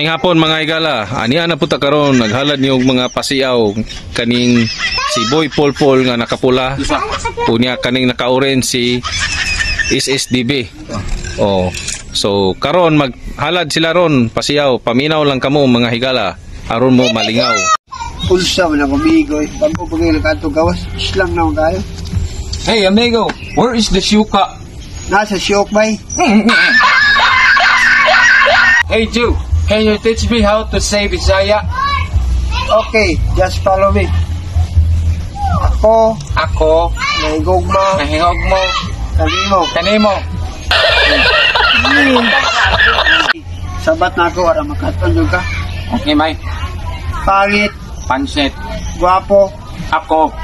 Maayong hapon, mga higala. Ania na puta karon, naghalad niyo og mga pasiaw kaning si Boy Polpol nga nakapula. Unya kaning naka-orange si SSDB. Oh. So karon maghalad sila ron pasiaw. Paminaw lang kamo, mga higala, aron mo malingaw. Pulsa man ako, amigo. Bago pa kayo nagkadto gawas, islang na kayo. Hey, amigo, where is the suka? Nasa siyok, bay. Hey Joe, can you teach me how to say Bisaya? Okay, just follow me. Ako, Ako, nahigugma, nahihog mo, kanimo. Kanimo. Sabat na ako, ara makaton ka. Okay, may. Pangit, Pansit. Guwapo. Ako.